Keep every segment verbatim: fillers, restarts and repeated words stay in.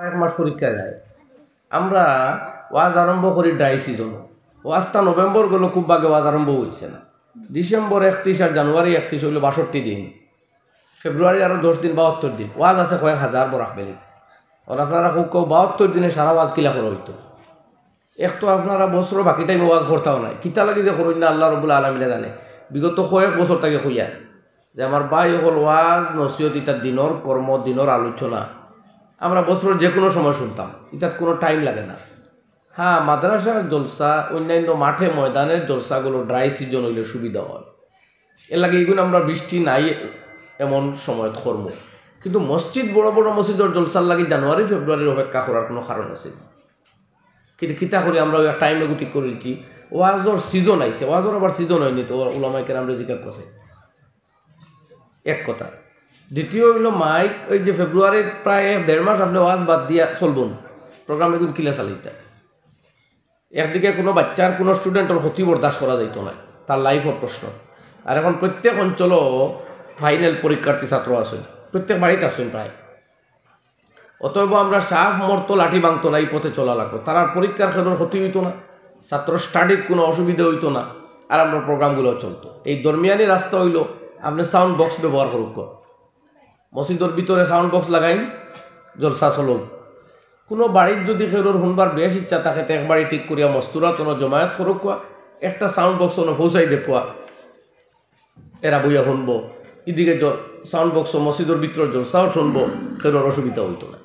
এক মাস পরীক্ষা যায়। আমরা ওয়াজ আরম্ভ করি ড্রাই সিজন। ওয়াজটা নভেম্বর গেল, খুব ভাগে ওয়াজ আরম্ভ হইছে না। ডিসেম্বর একত্রিশ আর জানুয়ারি একত্রিশ হইল বাষট্টি দিন। ফেব্রুয়ারি আরো দশ দিন, বাহাত্তর দিন। ওয়াজ আছে কয়েক হাজার বরাক ভ্যালিত। আর আপনারা খুব কেউ বাহাত্তর দিনে সারা ওয়াজ কিলা করা হইতো? এক তো আপনারা বছর বাকি টাইমে ওয়াজ করতাও নাই, কিতা লাগি যে করইন না আল্লাহ রবুল আলমিনে জানে। বিগত কয়েক বছর তাকে কইয়া যে আমার ভাই অকল ওয়াজ নসিহত ইতা দিনর কর্ম, দিনর আলোচনা। আমরা বছরর যে কোনো সময় শুনতাম, ইতাত কোনো টাইম লাগে না। হ্যাঁ, মাদ্রাসার জলসা, অন্যান্য মাঠে ময়দানের জলসাগুলো ড্রাই সিজন হইলে সুবিধা হয়। এর লাগে এগুলো আমরা বৃষ্টি নাই এমন সময় করমু। কিন্তু মসজিদ, বড় বড় মসজিদর জলসার লাগি জানুয়ারি ফেব্রুয়ারির অপেক্ষা করার কোনো কারণ আছে না। কিন্তু কিতা করি আমরা ওই টাইমে গুটি করে দিচ্ছি। ওয়াজর সিজন আইছে, ওয়াজর আবার সিজন হয়নি তো, ওলামায়ে কেরামরে জিজ্ঞাসা করছে। এক কথা। দ্বিতীয় হইল মাইক, ওই যে ফেব্রুয়ারির প্রায় এক দেড় মাস আপনি ওয়াজ বাদ দিয়া চলবো না, প্রোগ্রাম এগুলো কিলা চালাইতা? একদিকে কোনো বাচ্চার, কোনো স্টুডেন্টর ক্ষতি বরদাস্ত করা যাইতো না, তার লাইফর প্রশ্ন। আর এখন প্রত্যেক অঞ্চলও ফাইনাল পরীক্ষার্থী ছাত্র আছেন, প্রত্যেক বাড়িত আছেন প্রায়। অতএব আমরা সাপ মরতো লাঠি ভাঙতো না, এই পথে চলা লাগবো। তারার পরীক্ষার কেউর ক্ষতি হইতো না, ছাত্র স্টাডির কোনো অসুবিধা হইতো না, আর আমরা প্রোগ্রামগুলো চলতো। এই দরমিয়ানি রাস্তা হইল আপনি সাউন্ড বক্স ব্যবহার করুক, মসজিদর ভিতরে সাউন্ড বক্স লাগাইন, জলসা চলুক। কোনো বাড়ির যদি কেউর হুনবার বেশ ইচ্ছা থাকে, তো এক বাড়ি ঠিক করিয়া মস্তুরা তনো জমায়েত করুক, একটা সাউন্ড বক্স অনো পৌঁছাই দেখুয়া, এরা বইয়া হুনবো। এদিকে জ-, সাউন্ড বক্স মসজিদর ভিতরে জলসাও শুনবো, কেউর অসুবিধা হইতো না।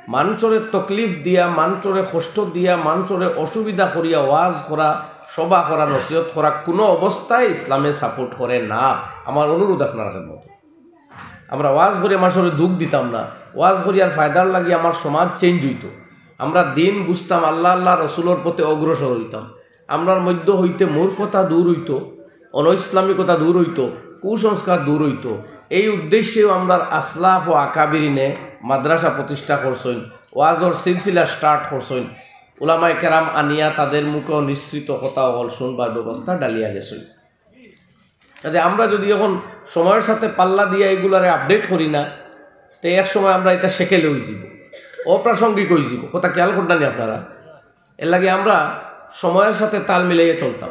মানষরে তকলিফ দিয়া, মানষরে কষ্ট দিয়া, মানষরে অসুবিধা করিয়া ওয়াজ করা, সভা করা, নসিহত করা কোনো অবস্থায় ইসলামে সাপোর্ট করে না। আমার অনুরোধ আপনারা মতো, আমরা ওয়াজ করি মানষরে দুঃখ দিতাম না, ওয়াজ করি আর ফায়দার লাগি আমার সমাজ চেঞ্জ হইতো। আমরা দিন বুঝতাম, আল্লাহ আল্লাহ রসুলর পথে অগ্রসর হইতাম। আমরার মধ্য হইতে মূর্খতা দূর হইতো, অনৈসলামিকতা দূর হইতো, কুসংস্কার দূর হইতো। এই উদ্দেশ্যেও আমরার আসলাফ ও আকাবিরিনে মাদ্রাসা প্রতিষ্ঠা করছইন, ওয়াজর সিলসিলা স্টার্ট করছইন। উলামায়ে কেরাম আনিয়া তাদের মুখেও নিঃসৃত কথা অকল শুনবার ব্যবস্থা ডালিয়া গেছইন। কাজে আমরা যদি এখন সময়ের সাথে পাল্লা দিয়া এগুলারে আপডেট করি না, তে এক সময় আমরা এটা সেকেলে হয়ে যাব, অপ্রাসঙ্গিক হয়ে যাব। কথা খেয়াল করলেন আপনারা? এর লাগে আমরা সময়ের সাথে তাল মিলাইয়া চলতাম।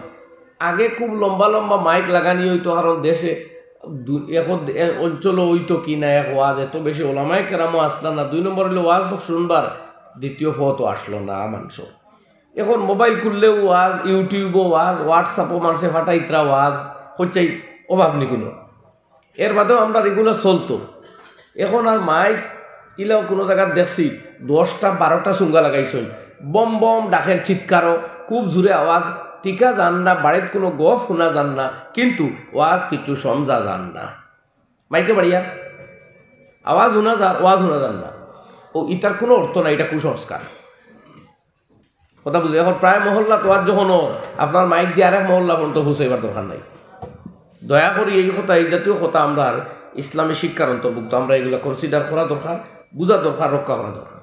আগে খুব লম্বা লম্বা মাইক লাগানি হইতো, কারণ দেশে দু-, এখন এ-, অঞ্চলও হইতো কি না এক ওয়াজ, এত বেশি ওলামায়ে কেরামও আসলা না। দুই নম্বর হইলো ওয়াজ তো শুনবার দ্বিতীয় পথও আসলো না মানুষ। এখন মোবাইল খুললেও ওয়াজ, ইউটিউবও ওয়াজ, হোয়াটসঅ্যাপও মানুষে ফাটাইত্রা ওয়াজ, হচ্ছে অভাব নি কোনো। এর বাদেও আমরা রেগুলার চলতো। এখন আর মাইক ইলাও কোনো জায়গার দেখছি, দশটা বারোটা সুঙ্গা লাগাইছইন, বম বম ডাকের চিৎকারও, খুব জোরে আওয়াজ, টিকা যার না, বাড়িত কোনো গফ হুনা যার না, কিন্তু ওয়াজ কিচ্ছু সমঝা যার না। মাইকে বাড়িয়া আওয়াজ হুনা যার, ওয়াজ হুনা যার না। ও ইতার কোনো অর্থ নাই, এটা কুসংস্কার। কথা বুঝে? এখন প্রায় মহল্লাত ওয়াজ যখন ওর, আপনার মাইক দিয়া আরেক মহল্লা পর্যন্ত পৌঁছাইবার দরকার নাই। দয়া করি এই কথা, এই জাতীয় কথা আমরা আর ইসলামী শিক্ষার অন্তর্ভুক্ত, আমরা এগুলা কনসিডার করা দরকার, বুঝা দরকার, রক্ষা করা দরকার।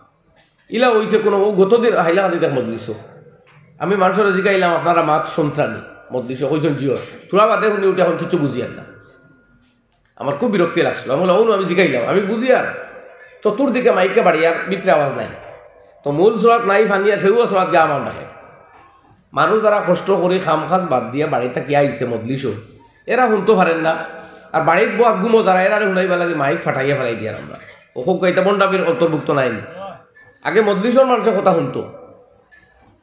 ইলা হইছে কোনো, ও গতদিন হাইলাকান্দি দেখ মজলিসও, আমি মানষরে জিগাইলাম, "আপনারা মাত সন্ত্রানি মজলিসও?" কইছইন, "জিও।" থুড়া বাদে হুনি উঠে এখন কিচ্ছু বুঝিয়ার না। আমার খুব বিরক্তি লাগছিল। আমি বললাম, "অনু, আমি জিগাইলাম, আমি বুঝিয়ার।" চতুর্দিকে মাইকে বাড়িয়ার, ভিতরে আওয়াজ নাই। তো মূল সুরাত নাই, ফানি আর ফেউয়া সুরাত গা আমার নাকে। মানুষ যারা কষ্ট করি কাম কাজ বাদ দিয়া বাড়িত থাকি আইছে মজলিসও, এরা হুনতো পারের না। আর বাড়িত বওয়া গুমো যারা, এরারে হুনাইবার লাগি মাইক ফাটাইয়া ফালাই দিয়ার আমরা। ও খুব কইতা বন্ডামির অন্তর্ভুক্ত নাই নি। আগে মজলিসর মানষে কথা হুনতো,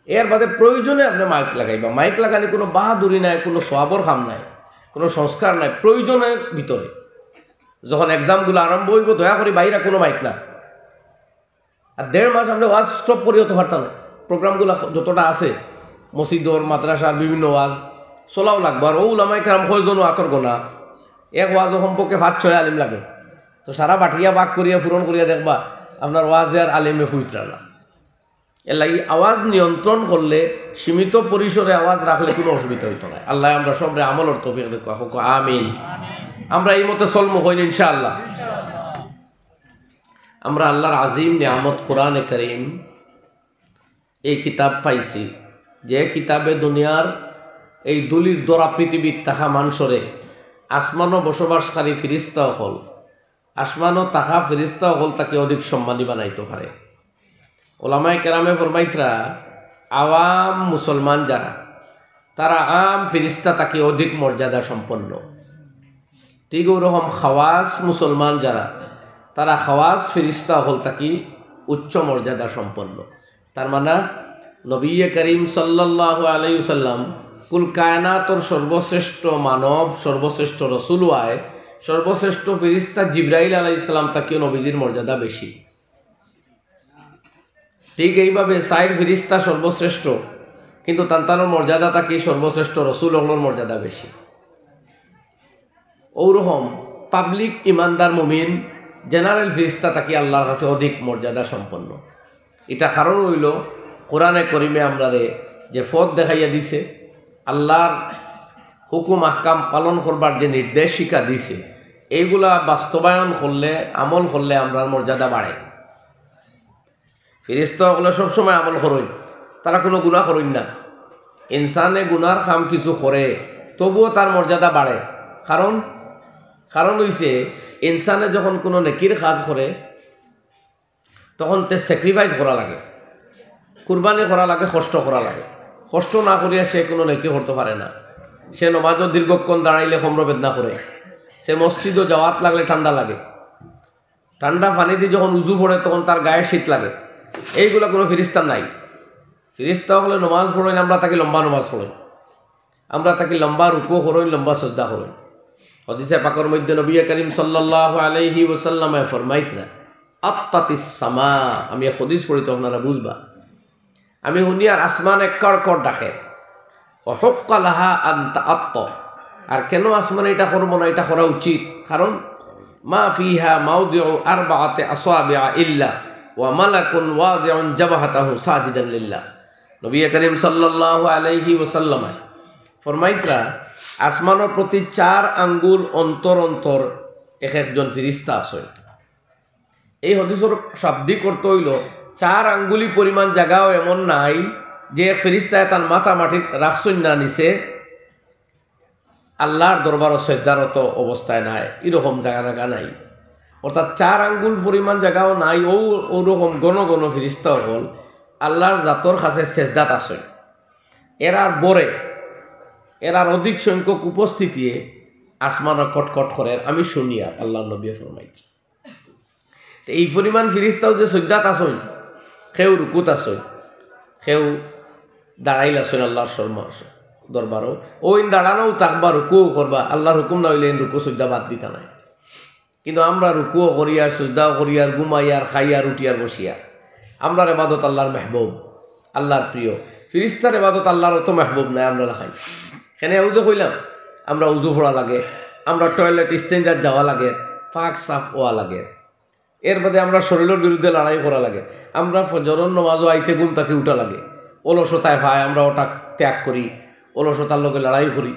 এর বাদে প্রয়োজনে আপনে মাইক লাগাইবা। মাইক লাগানি কোনো বাহাদুরি নাই, কোনো সওয়াবর কাম নাই, কোনো সংস্কার নাই। প্রয়োজনের ভিতরে যখন এক্সামগুলা আরম্ভ হইবো, দয়া করি বাইরা কোনো মাইক না। আর দেড় মাস আপনে ওয়াজ স্টপ করিও তো পারতা না। প্রোগ্রামগুলা যতটা আছে, মসজিদর, মাদ্রাসার বিভিন্ন ওয়াজ চলাও লাগবো। আর ও উলামায়ে কেরাম কয়জন আতর গোনা, এক ওয়াজও কমপক্ষে পাঁচ ছয় আলিম লাগে। তো সারা বাটিয়া ভাগ করিয়া, পূরণ করিয়া দেখবা, আপনার ওয়াজে আর আলিমে ফুইতরা না। এর লাগি আওয়াজ নিয়ন্ত্রণ করলে, সীমিত পরিসরে আওয়াজ রাখলে কোনো অসুবিধা হইতো না। আল্লাহ আমরা সবরে আমলর তৌফিক দেউক্কা, কউক্কা আমিন। আমরা এই মতে চলমু, কইন ইনশাআল্লাহ। আমরা আল্লাহর আজিম নিয়ামত কোরআনে করিম, এই কিতাব পাইছি, যে কিতাবে দুনিয়ার এই ধুলির ধরা পৃথিবীত থাকা মানষরে আসমানো বসবাসকারী ফিরিস্তা অকল, আসমানো থাকা ফিরিস্তা অকল থাকি অধিক সম্মানী বানাইতো পারে। ওলামায়ে কেরামে ফরমাইতরা, আওয়াম মুসলমান যারা, তারা আম ফিরিস্তা থাকি অধিক মর্যাদা সম্পন্ন। ঠিক ওরকম খাওয়াস মুসলমান যারা, তারা খাওয়াস ফিরিস্তা অকল থাকি উচ্চ মর্যাদা সম্পন্ন। তার মানে নবী করিম সাল্লাল্লাহু আলাইহি ওয়াসাল্লাম কুল কায়নাতর সর্বশ্রেষ্ঠ মানব, সর্বশ্রেষ্ঠ রসুল অওয়ায় সর্বশ্রেষ্ঠ ফিরিস্তা জিব্রাইল আলাইহিস সালাম থাকিও নবীজির মর্যাদা বেশি। ঠিক এইভাবে চাইর ফিরিস্তা সর্বশ্রেষ্ঠ, কিন্তু তান তানর মর্যাদা থাকি সর্বশ্রেষ্ঠ রসুল অকলর মর্যাদা বেশি। ওরকম পাবলিক ইমানদার মুমিন জেনারেল ফিরিস্তা থাকি আল্লাহর কাছে অধিক মর্যাদা সম্পন্ন। এটা কারণ অইলো কোরআনে করিমে আমরারে যে পথ দেখাইয়া দিছে, আল্লাহর হুকুম আহকাম পালন করবার যে নির্দেশিকা দিছে, এইগুলা বাস্তবায়ন করলে, আমল করলে আমরার মর্যাদা বাড়ে। ফিরিস্তা অকলে সবসময় আমল করইন, তারা কুনু গুনা করইন না। ইনসানে গুনার কাম কিছু করে, তবুও তার মর্যাদা বাড়ে। কারণ, কারণ অইছে, ইনসানে যখন কুনু নেকির কাজ করে, তখন তে স্যাক্রিফাইস করা লাগে, কুরবানি করা লাগে, কষ্ট করা লাগে। কষ্ট না করিয়া সে কুনু নেকি করতো পারে না। সে নমাজও দীর্ঘক্ষণ দাঁড়াইলে কোমরো বেদনা করে, সে মসজিদও যাওয়াত লাগলে ঠান্ডা লাগে, ঠান্ডা পানি দি যখন উজু পড়ে তখন তার গায়ে শীত লাগে। এইগুলা কুনু ফিরিস্তার নাই। ফিরিস্তা অকলে নমাজ পড়ইন, আমরা থাকি লম্বা নমাজ পড়ইন, আমরা থাকি লম্বা রুকু করইন, লম্বা সজদা করইন। হাদিসে পাকর মধ্যে নবী করিম সাল্লাল্লাহু আলাইহি ওয়াসাল্লামে ফরমাইতরা, আত্তাতিস সামা, আমি এক হাদিস পড়ি তো আপনারা বুঝবা। আমি হুনিয়ার আসমানে কড় কড় ডাকে, ওয়া হুক্কা লাহা আন তাআত্ত, আর কেন আসমানে এটা করবো না, এটা করা উচিত, কারণ মা ফিহা মাউদিউ আরবাআতি আসাবিআ ইল্লা ওয়া মালাকুন ওয়াদিউন জাবহাতাহু সাজিদান লিল্লাহ। নবী করিম সাল্লাল্লাহু আলাইহি ওয়াসাল্লামে ফরমাইতরা, আসমানর প্রতি চার আঙ্গুল অন্তর অন্তর এক একজন ফিরিস্তা আছে। এই হাদিসর শাব্দিক অর্থ অইলো, চার আঙ্গুলি পরিমাণ জাগাও এমন নাই যে এক ফিরিস্তায় তার মাথা মাটিত রাখছইন না নিচে, আল্লাহর দরবারও সজদারত অবস্থায় নাই, এরকম জাগা জাগা নাই। অর্থাৎ চার আঙ্গুল পরিমাণ জাগাও নাই, ও ওরকম ঘন ঘন ফিরিস্তা অকল আল্লাহর জাতর কাছে সেজদাত আছে। এরার বরে, এরার অধিক সংখ্যক উপস্থিতিয়ে আসমানও কটকট করের, আমি হুনিয়ার, আল্লাহর নবীয়ে ফরমাইতরা। তে এই পরিমাণ ফিরিস্তাও যে সজদাত আছইন, কেউ রুকুত আছইন, কেউ দাঁড়াইল আছইন আল্লাহর শর্মা দরবারও, ওইন দাঁড়ানোও থাকবা, রুকুও করবা, আল্লাহর হুকুম না অইলে এইন রুকু সজদা বাদ দিতা নায়। কিন্তু আমরা রুকুও করিয়ার, সজদাও করিয়ার, ঘুমাইয়ার, খাইয়ার, উঠিয়ার, বসিয়ার। আমরার এবাদত আল্লাহর মেহবুব, আল্লাহর প্রিয়। ফিরিস্তার এবাদত আল্লাহর অত মেহবুব নায় আমরা লাখান। কেনে অউ যে কইলাম, আমরা উজু পড়া লাগে, আমরা টয়লেট ইস্তেঞ্জাত যাওয়া লাগে, পাক সাফ অওয়া লাগে। এর বাদে আমরা শরীলর বিরুদ্ধে লড়াই করা লাগে। আমরা ফজরর নমাজও আইতে ঘুম থাকি উঠা লাগে। অলসতায় পায়, আমরা ওটা ত্যাগ করি, অলসতার লগে লড়াই করি।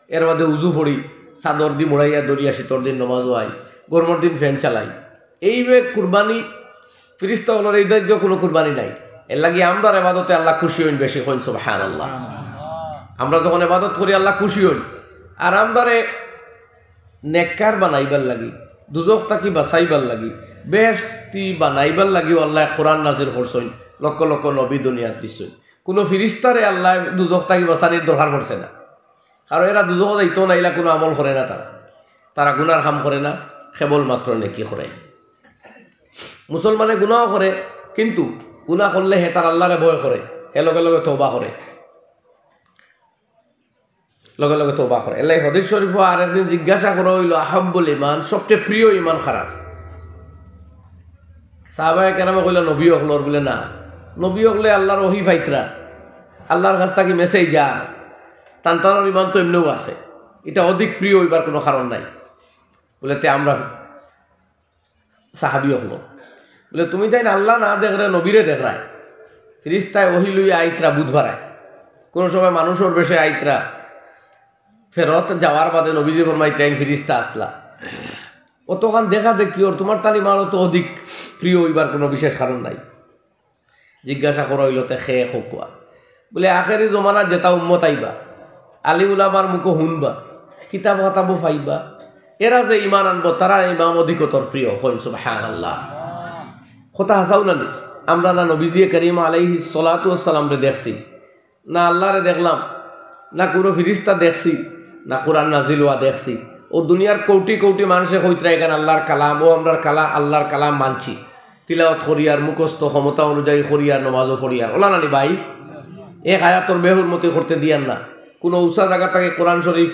এর বাদে উজু পড়ি, চাদর দি মুড়াইয়া ধরিয়া শীতর দিন নমাজও আই, গরমর দিন ফ্যান চালাই। এইভাবে কুরবানি, ফিরিস্তা অকলর এই ধৈর্য কুনু কুরবানি নাই। এর লাগি আমরার এবাদতে আল্লাহ খুশি অইন বেশি, কইন সুবহানাল্লাহ। আমরা যখন এবাদত করি আল্লাহ খুশি অইন। আর আমরারে নেককার বানাইবার লাগি, দুজখ থাকি বাঁচাইবার লাগি, বেহেশতি বানাইবার লাগিও আল্লায় কোরআন নাজিল করছইন, লক্ষ লক্ষ নবী দুনিয়াত দিছইন। কুনু ফিরিস্তারে আল্লায় দুজখ থাকি বাঁচানির দরকার পড়ছে না, কারণ এরা দুজখো যাইতো না, ইলা কুনু আমল করে না তারা, তারা গুনার কাম করে না, কেবলমাত্র নেকি করে। মুসলমানে গুনাও করে, কিন্তু গুনা করলে হে তার আল্লাহরে ভয় করে, হে লগে লগে তওবা করে। লগে লগে তওবা করে। এলাই হাদিস শরীফো আরেকদিন জিজ্ঞাসা করা অইলো, আহাব্বুল ইমান, সবচেয়ে প্রিয় ইমান কারার? সাহাবায়ে কেরামে কইলা, নবী অকলর। বুলে, না, নবী অকলে আল্লাহর ওহী পাইতরা, আল্লাহর কাছ থাকি মেসেজ যা, তান তানর ইমান তো এমনেও আছে, ইটা অধিক প্রিয় অইবার কুনু কারণ নাই। বুলে, তে আমরা সাহাবী অকল। বুলে, তুমি তাইন আল্লাহ না দেখরে, নবীরে দেখরায়। ফিরিস্তায় ওহী লইয়া আইতরা বুধবারায়। কুনু সময় মানুষর বেশে আইতরা। ফেরত যাওয়ার বাদে নবীজি ফরমাইতরা, এইন ফিরিস্তা আছলা। অতখান দেখা দেখি অর, তুমার তান ইমান অত অধিক প্রিয় অইবার কুনু বিশেষ কারণ নাই। জিজ্ঞাসা করা অইলো, তে কে কউক্কা? বুলে, আখেরি জমানাত যেতা উম্মত আইবা, আলিম উলামার মুখো হুনবা, কিতাব খাতাবো পাইবা, এরা যে ইমান আনবো, তারার ইমান অধিকতর প্রিয়। কইন সুবহানাল্লাহ। কথা হাছাউ না নি? আমরা না নবীজিয়ে করিম আলাইহিস সালাতু ওয়াস সালামরে দেখছি, না আল্লাহরে দেখলাম, না কুনু ফিরিস্তা দেখছি, না কুরআন নাজিল অওয়া দেখছি। অউ দুনিয়ার কৌটি কৌটি মানষে কইতরা ইখান আল্লাহর কালাম, অউ আমরার কালা-, আল্লাহর কালাম মানছি, তিলাওয়াত করিয়ার, মুখস্থ ক্ষমতা অনুযায়ী করিয়ার, নমাজও পড়িয়ার। অলা নানি ভাই? এক আয়াতর বেহুরমতি করতে দিয়ার না। কুনু উচা জাগা থাকি কুরআন শরীফ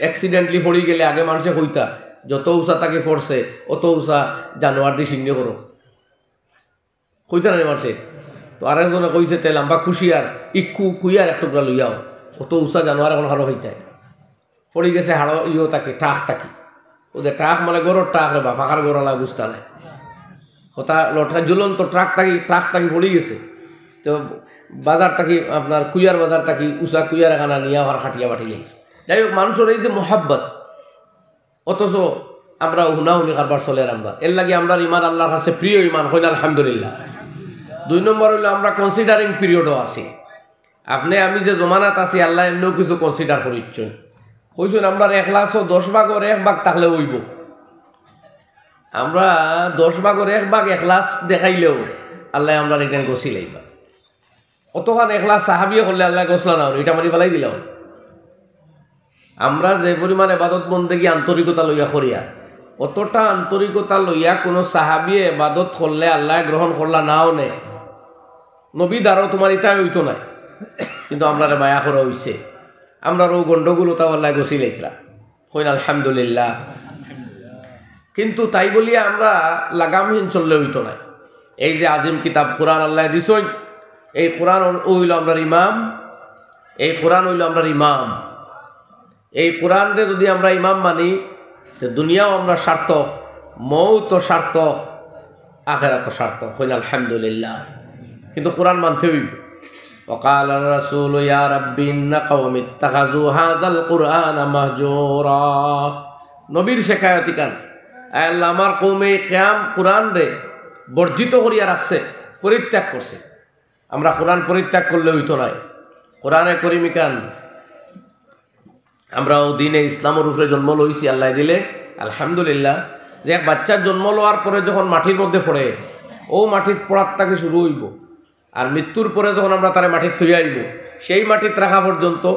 accidentally পড়ি গেলে আগে মানষে কইতা, "যত উচা থাকি পড়ছে, অত উচা জানোয়ারদি শিন্নি করো।" কইতা নানি মানষে? তো আরেকজনে কইছে, "তে লাম্বা কুশিয়ার, ইক্কু কুইয়ার এক টুকরা লইয়াও, অত উচা জানোয়ার অখন কারো খাইতায়।" পড়ি গেছে হাড়ো ইয়ো থাকি, ট্রাক থাকি। অউ যে ট্রাক মানে ঘরর ট্রাক রে বা, পাকার ঘর অলা বুঝতা নায়। কথা লটকা ঝুলন্ত ট্রাক থাকি, ট্রাক থাকি পড়ি গেছে। তো বাজার থাকি, আপনার কুইয়ার বাজার থাকি উচা কুইয়ার এখান আনিয়া অখান কাটিয়া বাটিয়া লাইছে। যাই হোক, মানষর এই যে মোহাব্বত, অথচ আমরা হুনাহুনি কারবার চলের আমরা। এরলাগি আমরার ইমান আল্লাহর কাছে প্রিয় ইমান, কইন আলহামদুলিল্লাহ। দুই নম্বর অইলো আমরা considering period-ও আছি। আপনে আমি যে জমানাত আছি, আল্লায় এমনেও কিছু consider করিচ্ছইন। কইছইন, আমরার এখলাসও দশ ভাগর এক ভাগ থাকলে অইবো। আমরা দশ ভাগর এক ভাগ এখলাস দেখাইলেও আল্লায় আমরার এখান গছিলাইবা। অতখান এখলাস সাহাবিয়ে করলে আল্লায় গছলা না অইন, ইটা মারি ফালাই দিলা অইন। আমরা যে পরিমাণ এবাদত বন্দেগি আন্তরিকতা লইয়া করিয়ার, অতটা আন্তরিকতা লইয়া কুনু সাহাবিয়ে এবাদত করলে আল্লায় গ্রহণ করলা না অনে। নবী দ্বারাও তুমার ইতায় অইতো নায়, কিন্তু আমরারে মায়া করা অইছে, আমরার অউ গন্ডগোল অতাও আল্লায় গছিলাইতরা। কইন আলহামদুলিল্লাহ। কিন্তু তাই বলিয়া আমরা লাগামহীন চললে অইতো নায়। এই যে আজিম কিতাব কুরআন আল্লায় দিছইন, এই কুরআন অইলো আমরার ইমাম, এই কুরআন অইলো আমরার ইমাম। এই কুরআনরে যুদি আমরা ইমাম মানি, তে দুনিয়াও আমরার সার্থক, মউতও সার্থক, আখেরাতও সার্থক। কইন আলহামদুলিল্লাহ। কিন্তু কুরআন মানতে অইবো। وقال الرسول يا رب إن قومي اتخذوا هذا القرآن مهجورا। নবীর শেকায়ত ইখান, "আয় আল্লাহ, আমার কওমে এই কিয়াম কুরআনরে বর্জিত করিয়া রাখছে, পরিত্যাগ করছে।" আমরা কুরআন পরিত্যাগ করলে অইতো নায়। কুরআনে করিম ইখান আমরা অউ দ্বীনে ইসলামর উপরে জন্ম লইছি আল্লায় দিলে, আলহামদুলিল্লাহ। যে এক বাইচ্চার জন্ম লওয়ার পরে যখন মাটির মধ্যে পড়ে, অউ মাটিত পড়ার থাকি শুরু অইবো, আর মৃত্যুর পরে যখন আমরা তারে মাটিত থইয়া আইবো, সেই মাটিত রাখা পর্যন্ত,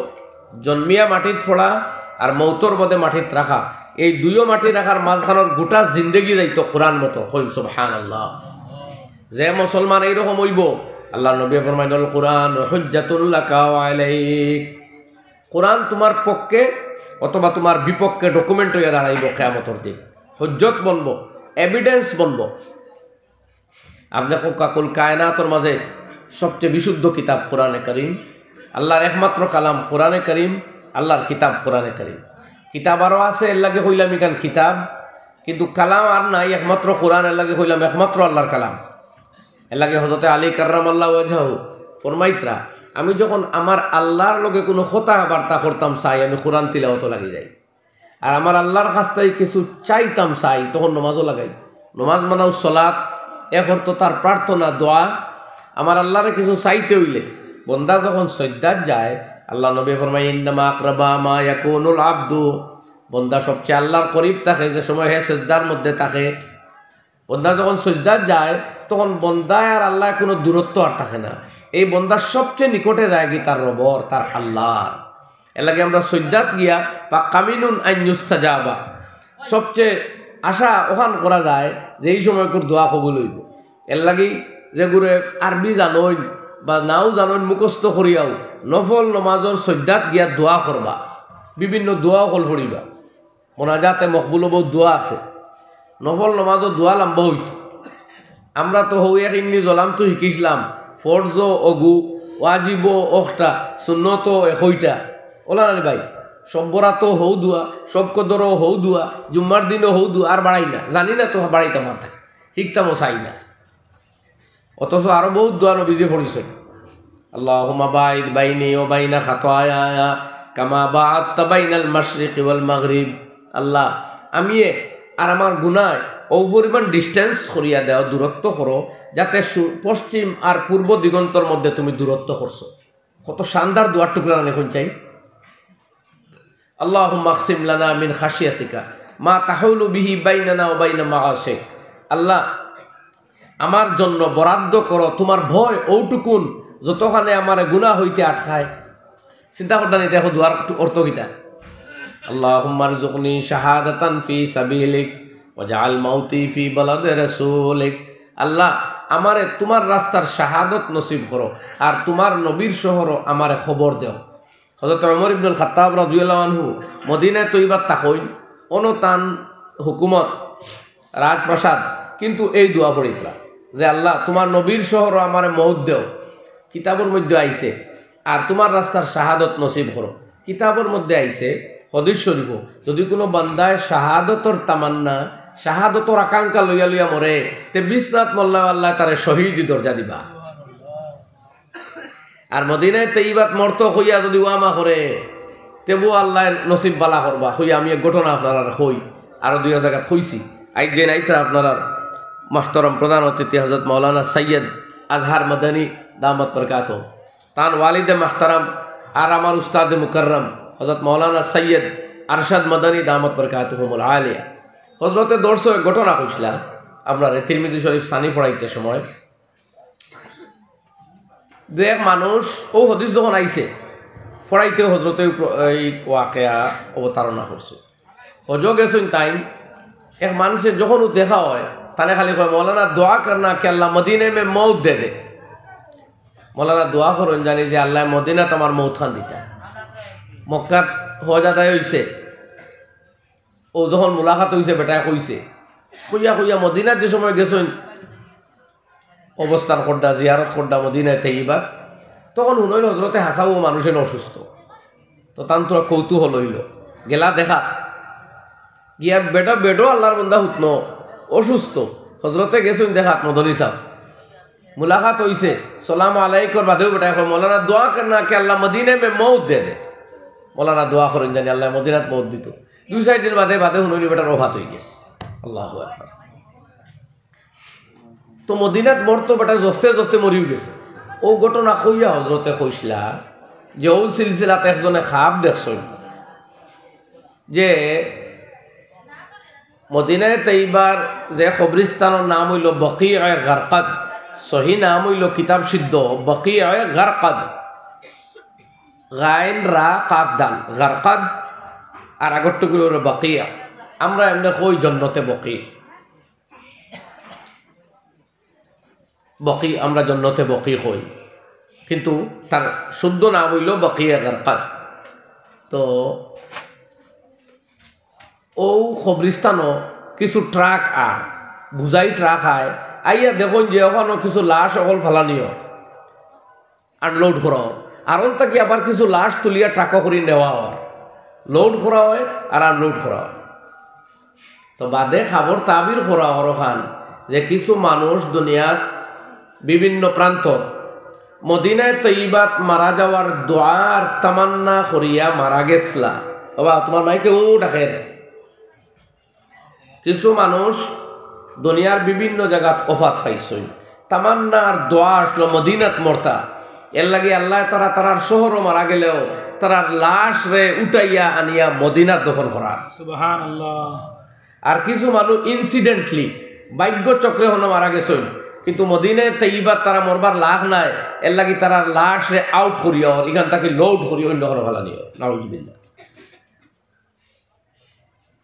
জন্মিয়া মাটিত পড়া আর মউতর বাদে মাটিত রাখা, এই দুইও মাটি রাখার মাঝখানর গোটা জিন্দেগি যাইতো কুরআন মতো। কইন সুবহানাল্লাহ। যে মুসলমান এইরকম অইবো, আল্লাহর নবীয়ে ফরমাইন, "আল কুরআন হুজ্জাতুল লাকা ওয়া আলাইক।" কুরআন তুমার পক্ষে অথবা তুমার বিপক্ষে document অইয়া দাঁড়াইবো কিয়ামতর দিন, হুজ্জত বনবো, evidence বনবো। আপনে কউক্কা, কুল কায়নাতর মাঝে সবচেয়ে বিশুদ্ধ কিতাব কুরআনে করিম, আল্লাহর একমাত্র কালাম কুরআনে করিম, আল্লাহর কিতাব কুরআনে করিম। কিতাব আরো আছে, এরলাগি কইলাম ইখান কিতাব, কিন্তু কালাম আর নাই, একমাত্র কুরআন, এরলাগি কইলাম একমাত্র আল্লাহর কালাম। এরলাগি হযরতে আলী কাররামাল্লাহু ওয়াজহাহু ফরমাইতরা, "আমি যখন আমার আল্লাহর লগে কুনু কথাবার্তা করতাম চাই, আমি কুরআন তিলাওয়াতো লাগি যাই।" আর আমার আল্লাহর কাছ থাকি কিছু চাইতাম চাই, তখন নমাজও লাগাই। নমাজ মানেউ সলাত, এক অর্থ তার প্রার্থনা, দোয়া। আমার আল্লাহরে কিছু চাইতে অইলে, বন্দা যখন সইজদাত যায়, আল্লাহর নবীয়ে ফরমাইন, "ইন্নামা আকরাবা মা ইয়াকুনুল আবদু", বন্দা সবচেয়ে আল্লাহর করিব থাকে যে সময় হে সেজদার মধ্যে থাকে। বন্দা যখন সইজদাত যায়, তখন বন্দায় আর আল্লায় কুনু দূরত্ব আর থাকে না। এই বন্দা সবচেয়ে নিকটে যায়গি তার রবর, তার আল্লাহর। এরলাগি আমরা সইজদাত গিয়া বা কামিনুন আন ইউস্তাজাবা, সবচেয়ে আশা অখান করা যায় যে এই সময়কুর দোয়া কবুল অইবো। এরলাগি যেগুরে আরবি জানইন বা নাও জানইন, মুখস্থ করিয়াও নফল নমাজর সইজদাত গিয়া দোয়া করবা, বিভিন্ন দোয়া অকল পড়িবা। মোনাজাতে মকবুল অবো দোয়া আছে। নফল নমাজও দোয়া লাম্বা অইতো। আমরা তো হউ এক ইন্নি জলামতু হিকিছলাম, ফরজও অগু, ওয়াজিবও অখটা, সুন্নতও একইটা। অলা নানি ভাই? সব বরাতও হউ দোয়া, সব কদরও হউ দোয়া, জুম্মার দিনও হউ দোয়া, আর বাড়াই না। জানি না তো বাড়াইতাম না, হিকতামও চাই না। অথচ আরো বউত দোয়া নবীজিয়ে পড়ছইন। আল্লাহুম্মা বাঈদ বাইনি ওয়া বাইনা খাতায়ায়া কামা বাআদতা বাইনাল মাশরিকি ওয়াল মাগরিব। আল্লাহ, আমিয়ে আর আমার গুনায় অউ পরিমাণ distance করিয়া দেও, দূরত্ব করো, যাতে সু-, পশ্চিম আর পূর্ব দিগন্তর মধ্যে তুমি দূরত্ব করছো। কত শানদার দোয়ার টুকরা নানি কইন চাই। আল্লাহুম্মা আকসিম লানা মিন খাশিয়াতিকা মা তাহুলু বিহি বাইনানা ওয়া বাইনা মাআসিক। আল্লাহ, আমার জন্য বরাদ্দ করো তোমার ভয়, অউটুকুন যতখানে আমারে গুনাহ অইতে আটকায়। চিন্তা করতা নি, দেখো দোয়ার অর্থ কিতা? আল্লাহুম্মা রযুকনি শাহাদাতান ফি সাবিলিক ওয়াজআল মাউতি ফি বালাদে রাসূলিক। আল্লাহ, আমারে তোমার রাস্তার শাহাদত নসিব করো, আর তোমার নবীর শহরো আমারে কবর দেও। হযরত ওমর ইবনুল খাত্তাব রাদিয়াল্লাহু আনহু মদিনায় তৈয়বাত থাকইন, অনো তান হুকুমত, রাজপ্রাসাদ, কিন্তু এই দোয়া পড়িতরা যে, "আল্লাহ, তোমার নবীর শহরো আমারে মউত দেও, কিতাবর মধ্যে আইছে, আর তোমার রাস্তার শাহাদত নসিব করো।" কিতাবর মধ্যে আইছে, হাদিস শরীফো, যদি কোনো বান্দায় শাহাদতর তামান্না, শাহাদতর আকাঙ্ক্ষা লইয়া লইয়া মরে, তে বিছনাত মরলেও আল্লায় তারে শহীদি দরজা দিবা। আর মদিনায় তৈয়বাত মরতো কইয়া যদি ওয়ামা করে, তেবু আল্লায় নসিব বালা করবা। কইয়া আমি এক ঘটনা আপনারারে কই, আরো দুই জাগাত কইছি। আইজ যে নাইতরা আপনারার মুহতারাম প্রধান অতিথি হযরত মাওলানা সৈয়দ আজহার মাদানী দামাত বরকাতহুম, তান ওয়ালিদে মুহতারাম আর আমার উস্তাদে মুকাররম হযরত মাওলানা সৈয়দ আরশাদ মাদানী দামাত বরকাতহুমুল আলিয়া। হযরতে দর্শো এক ঘটনা কইছলা আপনারারে তিরমিজি শরীফ সানি পড়াইতে সময়। যে এক মানুষ, অউ হাদিস যখন আইছে, পড়াইতে হযরতে এই প্র-, এই ওয়াকিয়া অবতারণা করছে। হজো গেছইন তাইন, এক মানুষে যখন দেখা অয়, তানে খালি কয়, "মৌলানা দোয়া করনা কি আল্লাহ মদিনা মে মউত দে দে।" মৌলানা দোয়া করইন জানি যে আল্লাহ মদিনাত আমার মউত খান দিতা। মক্কাত হজ আদায় অইছে, অউ যখন মুলাকাত অইছে, বেটায় কইছে, কইয়া কইয়া মদিনাত যে সময় গেছইন, অবস্থান করডা, জিয়ারত করডা মদিনায় তৈয়বাত, তখন হুনইন হজরতে হাছাউ মানুষইন অসুস্থ। তো তান থুড়া কৌতূহল অইলো, গেলা দেখাত। গিয়া বেটা বেডো আল্লাহর বান্দা হুতনো অসুস্থ, হজরতে গেছইন দেখাত মদনী সাব। মুলাকাত অইছে, সালাম আলাইকুর বাদেউ বেটায় কয়, "মৌলানা দোয়া করনা কি আল্লাহ মদিনা মে মউত দে দে।" মৌলানা দোয়া করইন জানি আল্লাহ মদিনাত মউত দিতো। দুই চাইর দিন বাদে, বাদে হুনইন বেটার ওফাত অইগেছে। আল্লাহু আকবার। তো মদিনাত মরতো বেটা জফতে জফতে মরিউ গেছে। অউ ঘটনা কইয়া হজরতে কইছলা যে অউ সিলসিলাত একজনে খাব দেখছইন যে মদিনায় তৈয়বার যে কবরিস্তানর নাম অইলো বকিয়ে গারকাদ, সহি নাম অইলো কিতাব সিদ্ধ বকিয়ে গারকাদ, গাইন রা কাফ দাল, গারকাদ, আর আগরটুকু অইলো বকিয়া। আমরা এমনে কই জন্নতে বকি। বকি, আমরা জন্নতে বকি কই, কিন্তু তার শুদ্ধ নাম অইলো বকিয়ে গারকাদ। তো অউ কবরিস্তানো কিছু ট্রাক আর বুঝাই ট্রাক আয়, আইয়া দেখইন যে অখানো কিছু লাশ অকল ফালানি অর, আনলোড করা অর, আর অন থাকি আবার কিছু লাশ তুলিয়া ট্রাকো করি নেওয়া অর, লোড করা অয় আর আনলোড করা অয়। তো বাদে খাবর তাবির করা অর অখান যে কিছু মানুষ দুনিয়ার বিভিন্ন প্রান্ত মদিনায় তৈয়বাত মারা যাওয়ার দোয়ার তামান্না করিয়া মারা গেছলা। বাবা, তোমার মাইকে উ ডাকের। কিছু মানুষ দুনিয়ার বিভিন্ন জাগাত ওফাত পাইছইন, তামান্নার দোয়া আসলো মদিনাত মরতা। এর লাগি আল্লাহ তারা তারার শহরো মারা গেলেও তারার লাশ রে উঠাইয়া আনিয়া মদিনাত দফন করার। সুবহানাল্লাহ। আর কিছু মানুষ ইনসিডেন্টলি, ভাগ্য চক্রে হনো মারা গেছইন, কিন্তু মদিনায় তৈয়বাত তারা মরবার লাখ নাই, এর লাগি তারার লাশ রে আউট করিয়া অর, ইখান থাকি লোড করিয়া অন্য হনো ফালানি অর। নাউজুবিল্লাহ।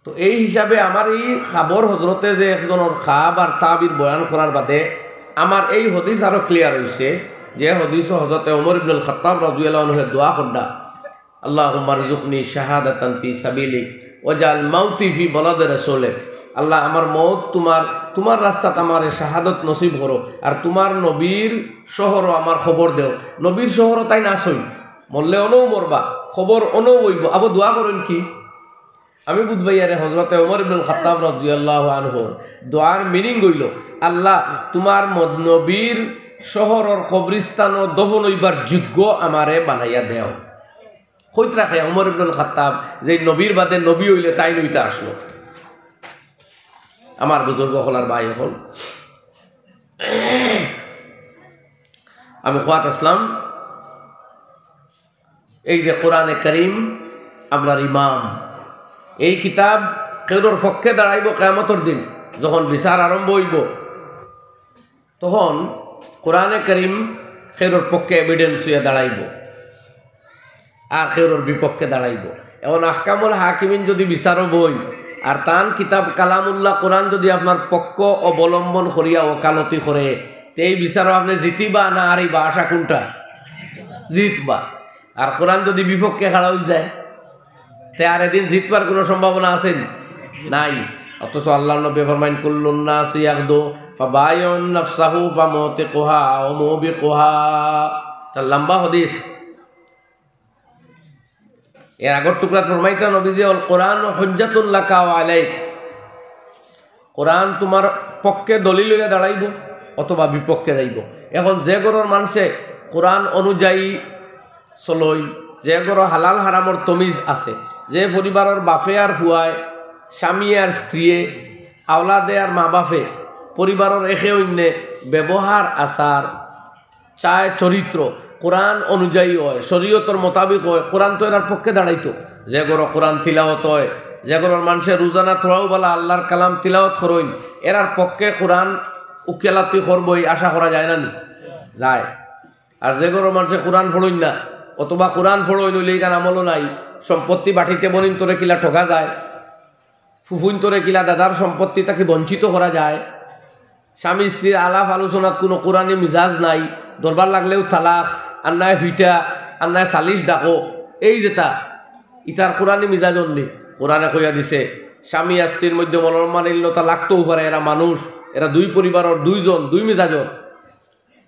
তো এই হিসাবে আমার এই খাবর হজরতে যে একজনর খাব আর তাবির বয়ান করার বাদে আমার এই হাদিস আরো ক্লিয়ার অইছে, যে হাদিসো হজরতে ওমর ইবনুল খাত্তাব রাদিয়াল্লাহু আনহু দোয়া করডা, "আল্লাহুম্মা রযুকনি শাহাদাতান ফি সাবিলিক ওয়াজআল মাউতি ফি বালাদে রাসূলিক।" আল্লাহ, আমার মউত তোমার, তোমার রাস্তাত আমারে শাহাদত নসিব করো, আর তোমার নবীর শহরো আমার কবর দেও। নবীর শহরো তাইন আছইন, মরলে অনউ মরবা, কবর অনউ অইবো। আবো দোয়া করইন কি? আমি বুঝবাইয়ারে হজরতে ওমর ইবনুল খাত্তাব রাদিয়াল্লাহু আনহুর দোয়ার মিনিং অইলো, "আল্লাহ, তোমার মদ-, নবীর শহরর কবরিস্তানো দফন অইবার যোগ্য আমারে বানাইয়া দেও।" কইত রাখে ওমর ইবনুল খাত্তাব যে নবীর বাদে নবী অইলে তাইন অইতা আসলো। আমার বুজুর্গ অকল আর ভাই অকল, আমি কওয়াত আছলাম, এই যে কোরআনে করিম, আমরার ইমাম, এই কিতাব কেউরর পক্ষে দাঁড়াইবো কিয়ামতর দিন, যখন বিচার আরম্ভ অইবো। তখন কোরআনে করিম কেউরর পক্ষে এভিডেন্স অইয়া দাঁড়াইবো, আর কেউরর বিপক্ষে দাঁড়াইবো। এখন আহকামুল হাকিমিন যদি বিচারো বইন, আর তান কিতাব কালামুল্লাহ কোরআন যদি আপনার পক্ষ অবলম্বন করিয়া ওকালতি করে, তে এই বিচারো আপনে জিতিবা না হারিবা? আশা কুনটা? জিতবা। আর কোরআন যদি বিপক্ষে খাড়া অইযায়, তে আর এদিন জিতবার কুনু সম্ভাবনা আছে নি? নাই। অথচ আল্লাহর নবী ফরমাইন, "কুল্লুন নাসি ইয়াগদু ফাবায়িউন নাফসাহু ফামুতিকুহা আও মুবিকুহা।" ইটা লম্বা হাদিস। এর আগর টুকরাত ফরমাইতা নবীজি, "আল কোরআন হুজ্জাতুল লাকা ওয়া আলাইক।" কোরআন তুমার পক্ষে দলিল অইয়া দাঁড়াইবো অথবা বিপক্ষে যাইবো। এখন যে ঘরর মানষে কোরআন অনুযায়ী চলইন, যে ঘরো হালাল হারামর তমিজ আছে, যে পরিবারর বাপে আর পুয়ায়, স্বামী আর স্ত্রীয়ে, আওলাদে আর মা বাপে, পরিবারর একে অইন্যে ব্যবহার আচার, চায় চরিত্র কোরআন অনুযায়ী অয়, শরীয়তর মোতাবিক অয়, কোরআন তো এরার পক্ষে দাঁড়াইতো। যে ঘরো কোরআন তিলাওয়াত অয়, যে ঘরর মানষে রোজানা থুড়াও বালা আল্লাহর কালাম তিলাওয়াত করইন, এরার পক্ষে কোরআন উকিলাতি করবোউ, আশা করা যায় না নি? যায়। আর যে ঘরর মানষে কোরআন পড়ইন না, অথবা কোরআন পড়ইন অইলে ইখান আমলও নাই, সম্পত্তি বাটিতে বইনিন্তরে কিলা ঠগা যায়, ফুফুইন্তরে কিলা দাদার সম্পত্তি থাকি বঞ্চিত করা যায়, স্বামী স্ত্রীর আলাপ আলোচনাত কুনু কোরআনি মিজাজ নাই, দরবার লাগলেউ তালাক, আর নায় ফিটা, আর নায় সালিশ ডাকো, এই যেটা, ইতার কোরআনি মিজাজ অননি। কোরআনে কইয়া দিছে, স্বামী আর স্ত্রীর মধ্যে মনোমালিন্যতা লাগতেও পারে, এরা মানুষ, এরা দুই পরিবারর দুইজন, দুই মিজাজর।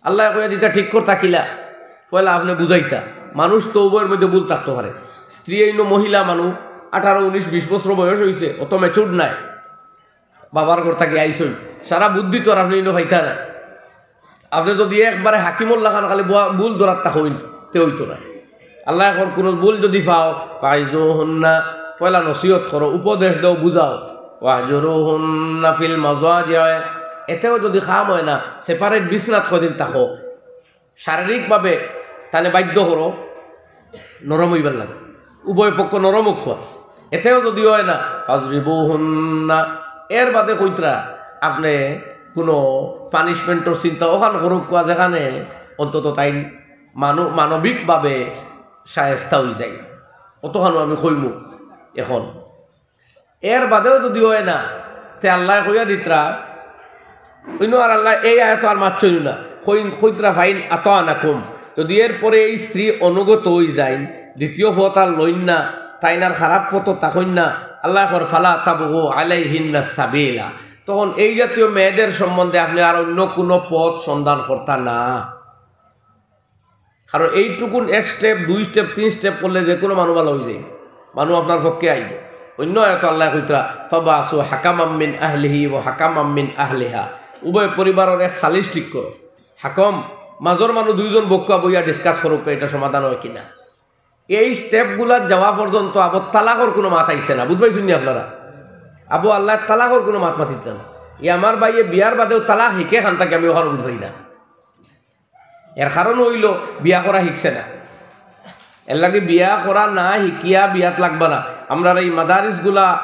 আল্লায় কইয়া দিতা ঠিক করতা কিলা, পয়লা আপনে বুঝাইতা। মানুষ তো উভয়র মধ্যে ভুল থাকতো পারে। স্ত্রী অইন্য মহিলা মানুষ, আঠারো, উনিশ, বিশ বছর বয়স অইছে, অত ম্যাচিউরড নায়। বাবার ঘর থাকি আইছইন, সারা বুদ্ধি তো আর আপনে ইনো পাইতা না। আপনে যদি একবারে হাকিমর লাখান খালি বুয়া-, ভুল ধরাত থাকইন, তে অইতো না। আল্লায় কইন কুনু ভুল যদি পাও, ফাইজুহুন্না, পয়লা নসিহত করো, উপদেশ দেও, বুঝাও। ওয়াহজুরুহুন্না ফিল মাজাজিআ, এতেও যদি কাম অয় না, সেপারেট বিছনাত কয়দিন থাকো, শারীরিকভাবে তানে বাধ্য করো, নরম অইবার লাগে, উভয় পক্ষ নরম অউক্কা। এতেও যদি অয় না, ফাজরিবুহুন্না, এর বাদে কইতরা আপনে কুনু পানিশমেন্টর চিন্তা অখান করউক্কা, যেখানে অন্তত তাইন মানু-, মানবিকভাবে শায়েস্তা অইযায়। অতখানউ আমি কইমু। এখন এর বাদেও যদি অয় না, তে আল্লায় কইয়া দিতরা, অইন্য আর আল্লায় এই আয়াতো আর মাতছইন না, কই-, কইতরা ফাইন আতানাকুম, যদি এরপরে এই স্ত্রী অনুগত অইযাইন, দ্বিতীয় পথ আর লইন না, তাইন আর খারাপ পথো থাকইন না, আল্লায় কইন ফালা তাবগু আলাইহিন্না সাবিলা, তখন এই জাতীয় মেয়েদের সম্বন্ধে আপনে আর অইন্য কুনু পথ সন্ধান করতা না। কারণ এইটুকুন এক স্টেপ, দুই স্টেপ, তিন স্টেপ করলে যেকুনু মানু ভালা অইযায়, মানু আপনার পক্ষে আইবো। অইন্য আয়াতো আল্লায় কইতরা, "ফাবাসু হাকামাম মিন আহলিহি ওয়া হাকামাম মিন আহলিহা।" উভয় পরিবারর এক সালিশ ঠিক করো। হাকম, মাজর মানু দুইজন বউক্কা বইয়া ডিসকাস করউক্কা, ইটা সমাধান অয় কিনা। এই স্টেপগুলাত যাওয়া পর্যন্ত আবো তালাকর কুনু মাত আইছে না, বুঝ পাইছইন নি আপনারা? আবো আল্লায় তালাকর কুনু মাত মাতিতরা না। ই আমার ভাইয়ে বিয়ার বাদেও তালাক হিকে খান থাকি আমি অখান বুঝ পাই না। এর কারণ অইলো বিয়া করা হিকছে না। এরলাগি বিয়া করা না হিকিয়া বিয়াত লাগবা না। আমরার এই মাদারিসগুলা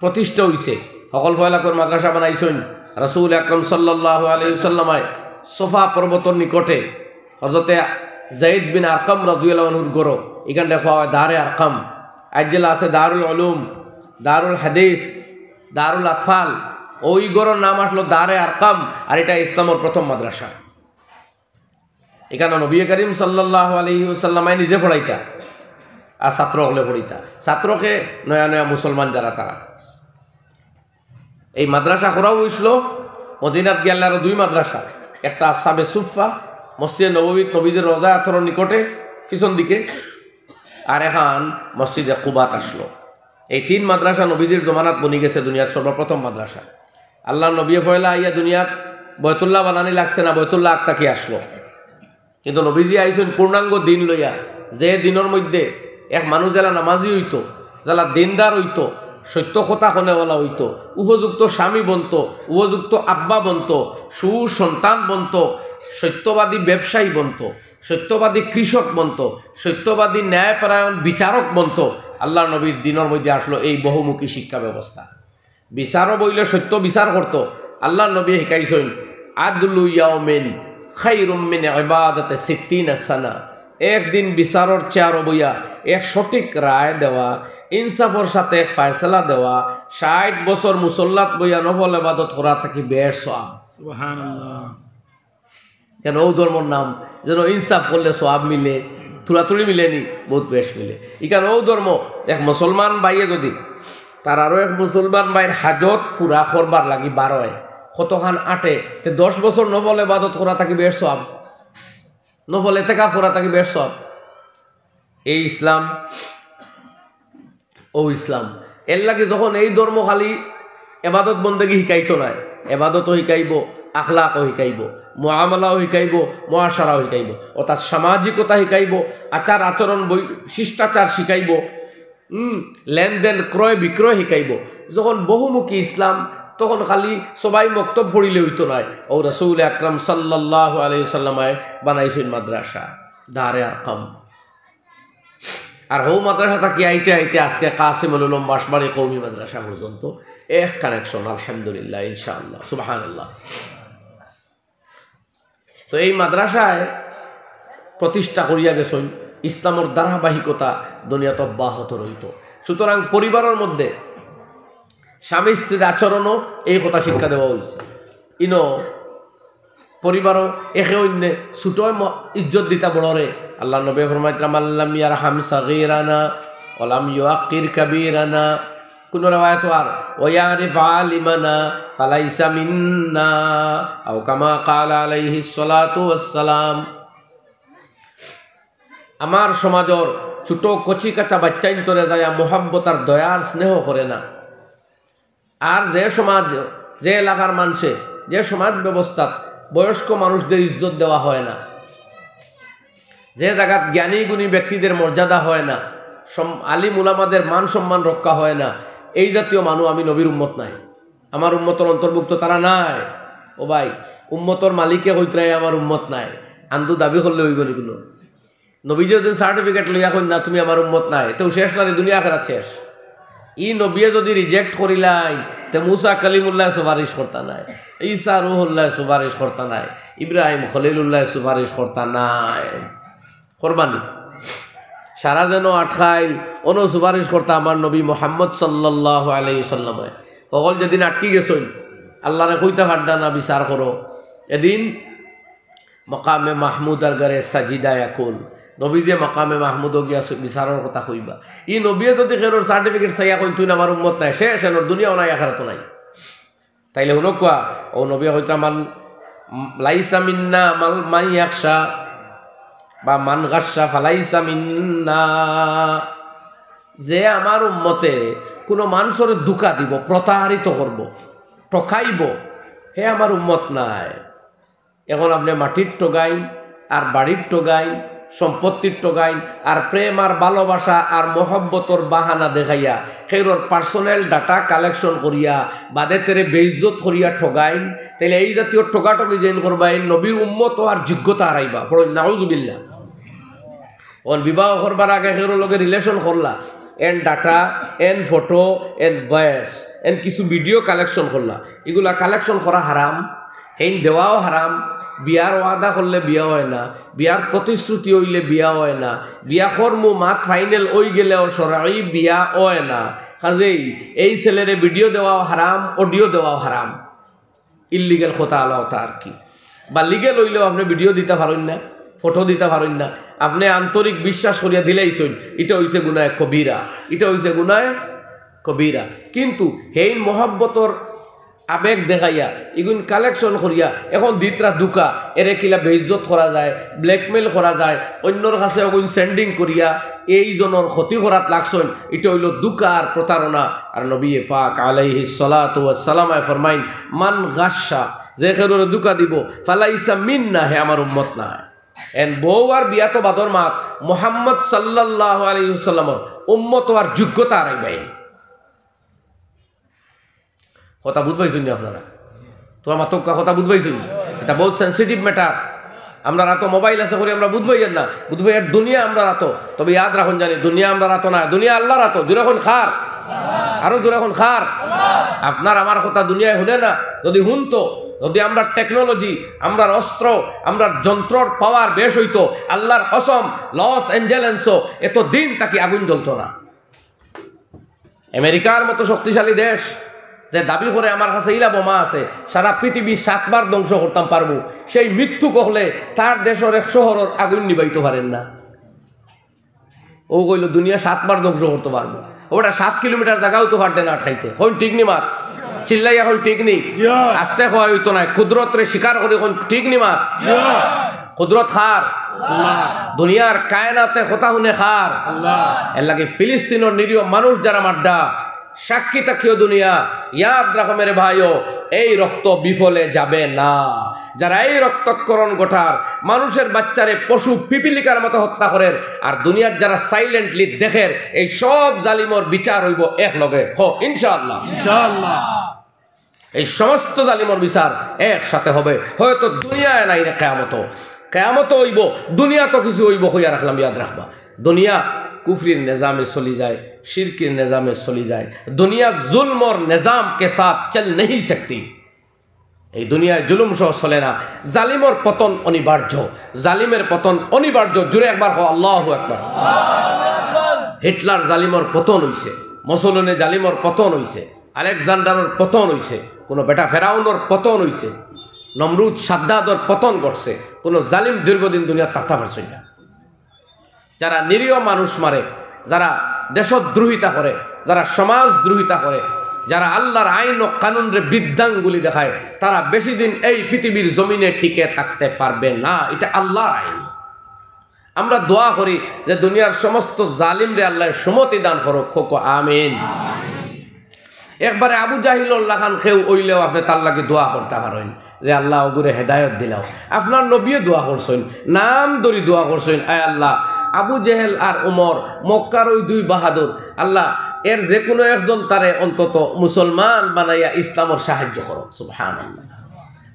প্রতিষ্ঠা অইছে, হকল পয়লা করি মাদ্রাসা বানাইছইন রাসূল আকরাম সাল্লাল্লাহু আলাইহি ওয়াসাল্লামায় সফা পর্বতর নিকটে হযরতে যায়েদ বিন আরকাম রাদিয়াল্লাহু আনহুর ঘরো, ইখানরে কওয়া অয় দারে আরকাম। আইজ যেলা আছে দারুল উলুম, দারুল হাদিস, দারুল আতফাল, অউ ঘরর নাম আছলো দারে আরকাম, আর ইটা ইসলামর প্রথম মাদ্রাসা। ইখানো নবী করিম সাল্লাল্লাহু আলাইহি ওয়াসাল্লামায় নিজে পড়াইতা, আর ছাত্র অকলে পড়িতা। ছাত্রকে নয়া নয়া মুসলমান যারা তারা। এই মাদ্রাসা করাও অইছিল মদিনাত গিয়া আরো দুই মাদ্রাসা, একটা আসহাবে সুফফা, মসজিদে নববীত নবীজির রওজা আতহরর নিকটে পিছন দিকে, আর এখান মসজিদে কুবাত আছলো। এই তিন মাদ্রাসা নবীজির জমানাত বনি গেছে দুনিয়ার সর্বপ্রথম মাদ্রাসা। আল্লাহর নবীয়ে পয়লা আইয়া দুনিয়াত বয়তুল্লাহ বানানি লাগছে না, বয়তুল্লাহ আগ থাকি আছলো। কিন্তু নবীজি আইছইন পূর্ণাঙ্গ দ্বীন লইয়া, যে দ্বীনর মধ্যে এক মানুষ যেলা নামাজি অইতো, যেলা দ্বীনদার অইতো, সত্য কথা কনেওয়ালা অইতো, উপযুক্ত স্বামী বনতো, উপযুক্ত আব্বা বনতো, সুসন্তান বনতো, সত্যবাদী ব্যবসায়ী বনতো, সত্যবাদী কৃষক বনতো, সত্যবাদী ন্যায়পরায়ণ বিচারক বনতো। আল্লাহর নবীর দ্বীনর মধ্যে আছলো এই বহুমুখী শিক্ষা ব্যবস্থা। বিচারও বইলে সত্য বিচার করতো। আল্লাহর নবীয়ে হিকাইছইন, আদলু ইয়াউমিন খাইরুম মিন ইবাদাতে সিত্তিনা সানা। একদিন বিচারর চেয়ারো বইয়া এক সঠিক রায় দেওয়া, ইনসাফর সাথে এক ফয়সালা দেওয়া, ষাইট বছর মুসল্লাত বইয়া নফল ইবাদত করা থাকি বেশ সওয়াব। সুবহানাল্লাহ। কেন অউ ধর্মর নাম যেন ইনসাফ করলে সওয়াব মিলে, থুড়াথুড়ি মিলে নি, বউত বেশ মিলে। ইখান অউ ধর্ম, এক মুসলমান ভাইয়ে যদি তার আরো এক মুসলমান ভাইর হাজত পুরা করবার লাগি বারয়, কতখান আটে, তে দশ বছর নফল ইবাদত করা থাকি বেশ সওয়াব, নফল এতেকাফ করা থাকি বেশ সওয়াব। এই ইসলাম, অউ ইসলাম। এর লাগি যখন এই ধর্ম খালি এবাদত বন্দেগি শিকাইতো নায়, এবাদতও শিকাইবো, আখলাকও শিকাইবো, মুআমালাও শিকাইবো, মুআশারাও শিকাইবো, অর্থাৎ সামাজিকতা শিকাইবো, আচার আচরণ, বৈ-, শিষ্টাচার শিকাইবো, হুম, লেনদেন, ক্রয় বিক্রয় শিকাইবো। যখন বহুমুখী ইসলাম, তখন খালি সবাই মক্তব পড়িলে অইতো নায়। অউ রাসূল আকরাম সাল্লাল্লাহু আলাইহি ওয়াসাল্লামে বানাইছইন মাদ্রাসা, দারে আরকাম। আর হউ মাদ্রাসা থাকি আইতে আইতে আজকে কাসিমুল উলুম বাঁশবাড়ি কওমি মাদ্রাসা পর্যন্ত এক connection, আলহামদুলিল্লাহ, ইনশাআল্লাহ, সুবহানাল্লাহ। তো এই মাদ্রাসায় প্রতিষ্ঠা করিয়া গেছইন, ইসলামর ধারাবাহিকতা দুনিয়াত অব্যাহত রইতো। সুতরাং পরিবারর মধ্যে স্বামী স্ত্রীর আচরণও এই কথা শিক্ষা দেওয়া অইছে। ইনো পরিবারও একে অইন্যে ছোটয় ম-, ইজ্জত দিতা বড়রে। আল্লার নবী ফরমাইতরা, "মান লাম ইয়ারহাম সাগীরানা ওয়া লাম ইউআক্কির কাবীরানা।" কুনু রেওয়ায়েত আর, "ওয়া ইয়ারিফ আলিমানা ফালাইসা মিন্না", আও কামা ক্বালা আলাইহিস সালাতু ওয়াস সালাম। আমার সমাজর ছোট কচি কাচা বাইচ্চাইন্তরে যাইয়া মোহাব্বত আর দয়া আর স্নেহ করে না। আর যে সমাজ, যে এলাকার মানষে, যে সমাজ ব্যবস্থাত বয়স্ক মানুষদের ইজ্জত দেওয়া হয় না, যে জাগাত জ্ঞানী গুণী ব্যক্তিদের মর্যাদা হয় না, সম-, আলিম উলামাদের মান সম্মান রক্ষা হয় না, এই জাতীয় মানুষ আমি নবীর উম্মত নায়, আমার উম্মতর অন্তর্ভুক্ত তারা নায়। ও ভাই, উম্মতর মালিকে কইতরায় আমার উম্মত নায়, আন্দু দাবি করলে অইবো নি কুনু? নবীজি যদি certificate লইয়া কইন না, "তুমি আমার উম্মত নায়", তেউ শেষ না রে, দুনিয়া আখেরাত শেষ। ই নবিয়ে যদি reject করিলাইন, তে মুসা কালিমুল্লায় সুপারিশ করতা নায়, ঈসা রুহুল্লায় সুপারিশ করতা নায়, ইব্রাহিম খলিলুল্লায় সুপারিশ করতা নায়। করবা নি? সারা যেন আটকাইল, অনো সুপারিশ করতা আমার নবী মুহাম্মদ সাল্লাল্লাহু আলাইহি ওয়াসাল্লামে। হকল যেদিন আটকি গেছইন, আল্লারে কইতা পাররা না, বিচার করো, এদিন মকামে মাহমুদ আর গরে সাজিদা ইয়াকুল, নবী যে মকামে মাহমুদো গিয়া সু-, বিচারর কথা কইবা। ই নবিয়ে যদি কেউর certificate চাইয়া কইন, "তুই আমার উম্মত নায়", শেষ, এনর দুনিয়াও নাই, আখেরাতও নাই। তাইলে হুনউক্কা, অউ নবিয়ে কইতরা, "মান, লাইসা মিন্না মাল, মান ইয়াকশা বা মান গাশশা ফালাইসা মিন্না।" যে আমার উম্মতে কুনু মানষরে ধুকা দিবো, প্রতারিত করবো, ঠকাইবো, হে আমার উম্মত নায়। এখন আপনে মাটির ঠগাইন, আর বাড়ির ঠগাইন, সম্পত্তির ঠগাইন, আর প্রেম আর ভালোবাসা আর মহব্বতর বাহানা দেখাইয়া কেউর personal data collection করিয়া বাদে তেরে বেইজ্জত করিয়া ঠগাইন, তাইলে এই জাতীয় ঠগাঠগি যেইন করবা, এইন নবীর উম্মত অওয়ার যোগ্যতা হারাইবা। পড়ইন, নাউজুবিল্লাহ। অখন বিবাহ করবার আগে কেউর লগে relation করলা, N data, N photo, N voice, N কিছু video collection করলা, ইগুলা collection করা হারাম, হেইন দেওয়াও হারাম। বিয়ার ওয়াদা করলে বিয়া অয় না, বিয়ার প্রতিশ্রুতি অইলে বিয়া অয় না, বিয়া করমু মাত final অইগেলেও শরয়ী বিয়া অয় না। কাজেই এই ছেলেরে video দেওয়াও হারাম, audio দেওয়াও হারাম। Illegal কথা আলা অতা আর কি। বা legal অইলেও আপনে video দিতা পারইন না, photo দিতা পারইন না, আপনে আন্তরিক বিশ্বাস করিয়া দিলাইছইন, ইটা অইছে গুনায়ে কবিরা, ইটা অইছে গুনায়ে কবিরা। কিন্তু হেইন মহব্বতর আবেগ দেখাইয়া, ইগুন collection করিয়া, এখন দিতরা ধুকা, এরে কিলা বেইজ্জত করা যায়, blackmail করা যায়, অইন্যর কাছে অগুন sending করিয়া, এই জনর ক্ষতি করাত লাগছইন, ইটা অইলো ধুকা আর প্রতারণা। আর নবী পাক আলাইহিস সালাতু ওয়াস সালামে ফরমাইন, "মান গাশশা", যে কেউরে ধুকা দিবো, "ফালাইসা মিন্না", হে আমার উম্মত নায়। এন বউ আর বিয়া তো বাদর মাত, মুহাম্মদ সাল্লাল্লাহু আলাইহি ওয়াসাল্লামর উম্মত অওয়ার যোগ্যতা হারাইবাইন। কথা বুঝ পাইছইন নি আপনারা? তুমার মাতউক্কা কথা বুঝ পাইছইন নি? ইটা বউত sensitive matter। আমরার আতো mobile আছে করি আমরা বুঝ পাইয়ার না, বুঝ পাইয়ার দুনিয়া আমরার আতো। তবে ইয়াদ রাখইন জানি, দুনিয়া আমরার আতো না, দুনিয়া আল্লার আতো। জুরে কইন কার? আরো জুরে কইন কার? আপনার আমার কথা দুনিয়ায় হুনে না, যদি হুনতো যদি আমরার টেকনোলজি, আমরার অস্ত্র, আমরার যন্ত্রর পাওয়ার বেশ অইতো, আল্লাহর কসম, লস এঞ্জেলেসও এত দিন থাকি আগুন জ্বলতো না। আমেরিকার মতো শক্তিশালী দেশ, যে দাবি করে আমার কাছে ইলা বোমা আছে, সারা পৃথিবী সাতবার ধ্বংস করতাম পারমু, সেই মিথ্যুক অকলে তার দেশর এক শহরর আগুন নিবাইতো পারের না। অউ কইলো দুনিয়া সাতবার ধ্বংস করতো পারমু, অউ বেটা সাত কিলোমিটার জাগাও তো পারতে না আটকাইতে। কইন ঠিক নি মাত? চিল্লাইয়া কইন ঠিক নি? আস্তে কওয়া অইতো নায়, কুদরতরে স্বীকার করি কইন ঠিক নি মাত? কুদরত কার? দুনিয়ার কায়নাতে কথা হুনে কার? এর লাগি ফিলিস্তিনর নিরীহ মানুষ যারা মাররা, সাক্ষী থাকিও দুনিয়া, ইয়াদ রাখো মেরে ভাইও, এই রক্ত বিফলে যাবে না। যারা এই রক্তক্ষরণ ঘটার, মানুষের বাচ্চারে পশু পিপিলিকার মতো হত্যা করের, আর দুনিয়ার যারা সাইলেন্টলি দেখের, এই সব জালিমর বিচার অইবো এক লগে। হ, ইনশাআল্লাহ। এই সমস্ত জালিমর বিচার একসাথে হবে, হয়তো দুনিয়ায় নাই রে, কেয়ামতো। কেয়ামতো অইবো, দুনিয়াত কিছু অইবো, কইয়া রাখলাম, ইয়াদ রাখবা। দুনিয়া কুফরির নিজামে চলি যায়, শিরকির নিজামে চলি যায়। দুনিয়া জুলমর নিজাম কে সাথ চল নেই সকতি। এই দুনিয়ায় জুলুম সহ চলে না। জালিমর পতন অনিবার্য, জালিমের পতন অনিবার্য। জুরে একবার কও, আল্লাহু আকবার। হিটলার জালিমর পতন অইছে, মুসোলিনি জালিমর পতন অইছে, আলেকজান্ডারর পতন অইছে, কোনো বেটা ফেরাউনর পতন অইছে, নমরুদ সাদ্দাদর পতন ঘটছে। কোনো জালিম দীর্ঘদিন দুনিয়াত থাকতা পারছইন না। যারা নিরীহ মানুষ মারে, যারা দেশদ্রোহিতা করে, যারা সমাজদ্রোহিতা করে, যারা আল্লাহর আইন ও কানুনরে বৃদ্ধাঙ্গুলি দেখায়, তারা বেশি দিন এই পৃথিবীর জমিনে টিকে থাকতে পারবে না। এটা আল্লাহর আইন। আমরা দোয়া করি যে দুনিয়ার সমস্ত জালিমরে আল্লাহ সুমতি দান করুক। কও আমিন। একবারে আবু জাহিলর লাখান কেউ অইলেও আপনে তার লাগি দোয়া করতা পারইন যে, "আল্লাহ, অগুরে হেদায়ত দিলাও।" আপনার নবীয়ে দোয়া করছইন, নাম ধরি দোয়া করছইন, "আয় আল্লাহ, আবু জেহেল আর উমর, মক্কার ওই দুই বাহাদুর, আল্লাহ, এর যে কোনো একজন তারে অন্তত মুসলমান বানাইয়া ইসলামর সাহায্য করো।" সুবহানাল্লাহ।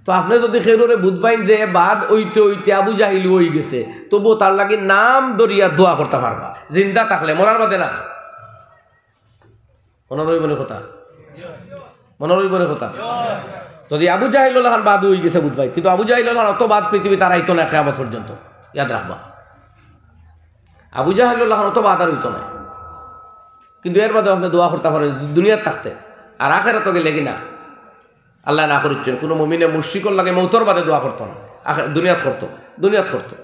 তো আপনে যদি কেউরে বুঝ পাইন যে এ বাদ অইতে অইতে আবু জাহিল অই গেছে, তবু তার লাগি নাম ধরিয়া দোয়া করতা পারবা, জিন্দা থাকলে, মরার বাদে না। মনো রইবো নি কথা? মনো রইবো নি কথা? যদি আবু জাহিলর লাখান বাদ অই গেছে বুঝ পাই, কিন্তু আবু জাহিলর লাখান অত বাদ পৃথিবীত আর আইতো না কিয়ামত পর্যন্ত। ইয়াদ রাখবা, আবু জাহিলর লাখান অত বাদ আর অইতো না। কিন্তু এর বাদে আপনে দোয়া করতা পারইন দুনিয়াত থাকতে, আর আখেরাতো গেলে কি না? আল্লাহ না করিচ্ছইন, কোনো মুমিনে মুশরিকর লাগি মৌতর বাদে দোয়া করতো না, আখে-, দুনিয়াত করতো, দুনিয়াত করতো।